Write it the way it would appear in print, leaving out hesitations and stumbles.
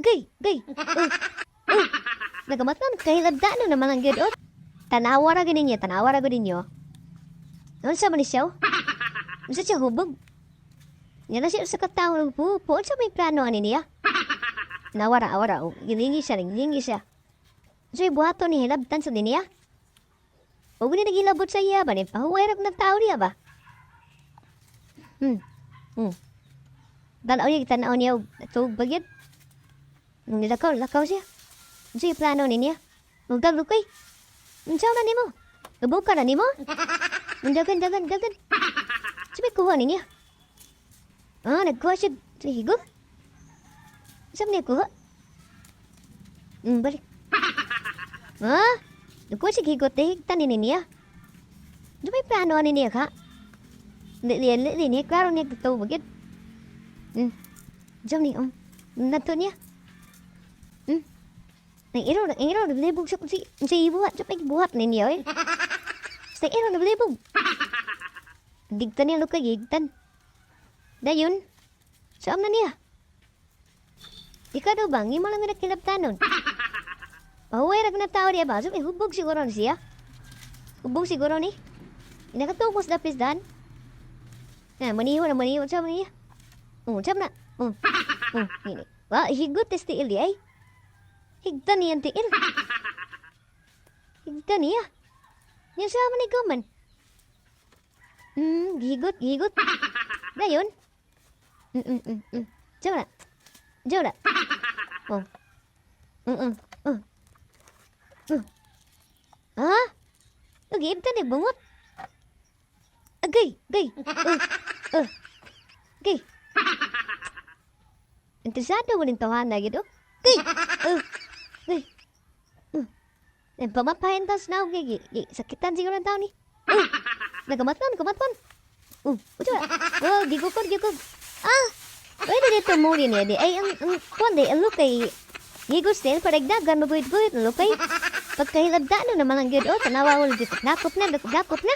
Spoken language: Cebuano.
Gay, gay. Nagamatlan kahilabdano naman ang gyud, oh. Tanawa ra gyud ninyo, tanawa ra gyud ninyo. Unsa man ni siya, oh? Unsa siya hubog? Nya na siya sa katawo po, po unsa may plano ani niya? Nawara, awara, oh. Gilingi siya, gilingi siya. So, buhaton ni hilabtan sa niya? Huwag ni naghilabot sa iya ba ni? Pahuway ra ng tao niya ba? Tanaw niya, tanaw niya, tug bagit. Nung nilakaw, lakaw siya. Unsa yung plano ni niya? Magdag lukay. Unsa man nimo? Lubog ka na nimo? Dagan, dagan, dagan. Sabi kuha niya. Ah, nagkuha siya sa higo. Saan niya kuha? Balik. Ah, nagkuha siya higot, dahil ni niya. Di may plano ani niya ka? Li, li, li, niya, klaro niya totoo bagit. Diyan ni, nato niya. Nang iro, naglibog siya kung si, si ibuhat, siya pa buhat ninyo eh. Sa iro, naglibog. Digtan niya lukay, gigtan. Dayon, saan na niya? Ikaw daw bang, imo lang nakilabtanon. Pahuway ra na tao niya ba? So, may hubog siguro ni siya. Hubog siguro ni. Nakatugos na pisdan. Na, maniho na maniho. Sa niya. Oh, sa na. Oh. Oh, ini. Wa, higot tes tiil di ay. Higtan niya ang tiil. Higtan niya. Niya sa man ikaw man. Gigot, gigot. Dayon. Diyan na. Diyan na. Oh. Oh. Ah? Nag-iibtan ni bungot. Agay, gay. Gay. Interesado mo rin tawahan gitu. Gay. Gay. Eh, pamapahin tas na, gay, gay, sakitan siguro ang tao ni. Nagamatlan, nagamatlan. Ujo. Oh, gigukod, gigukod. Ah! Pwede dito muli niya di. Ay, ang kuwan di, ang lukay. Gigos din, paragdagan, mabuhit-buhit, ang lukay. Pagkahilabdano naman ang gyud, oh, tanawa mo, dakop na, dakop na.